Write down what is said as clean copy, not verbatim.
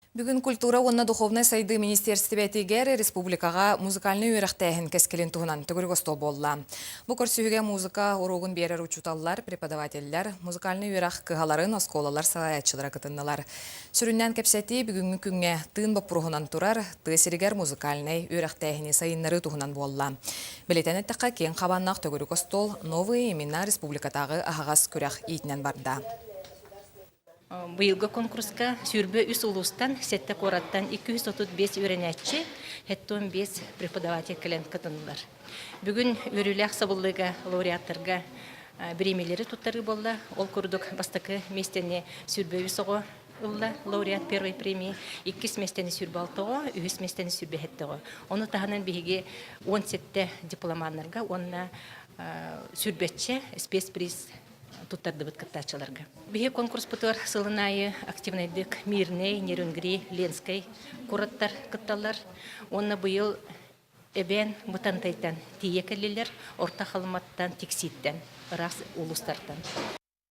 Бүгүн культура уонна духовнай сайдыы министиэристибэтигэр республикаҕа музыкальнай үөрэхтээһин кэскилин туһунан төгүрүк остуол буолла. Бу көрсүһүүгэ музыка уруогун биэрэр учууталлар, преподавателлэр, музыкальнай үөрэх кыһаларын, оскуолалар салайааччылара кытыннылар. Сүрүннээн кэпсэтии бүгүҥҥү күҥҥэ тыын боппуруоһунан турар тыа сиригэр музыкальнай үөрэхтээһини сайыннарыы туһунан буолла. Бэлиэтээн эттэххэ, киэҥ хабааннаах төгүрүк остуол «Новые имена» республикатааҕы аһаҕас күрэх иитинэн барда. Быйылгы конкурска 23 улуустан, сэттэ куораттан 235 үөрэнээччи, 75 преподаватель кэлэн кытыннылар. Бүгүн үөрүүлээх сабыллыыга лауреаттарга бириэмэлэри туттарыы буолла. Ол курдук бастакы миэстэни 23 оҕо ылла лауреат первой премии, иккис миэстэни 26 оҕо, үһүс миэстэни 27 оҕо. Ону таһынан биһиги 17 дипломаннарга уонна сүүрбэччэ спецприз туттардыбыт кыттааччыларга. Биһи конкурспутугар сылын аайы активнайдык Мирнэй, Нерюнгри, Ленскэй куораттар кытталлар. Уонна быйыл Эбээн Бытантайтан тиийэ кэллилэр, Орто Халыматтан, Тиксииттэн, ыраас улуустартан.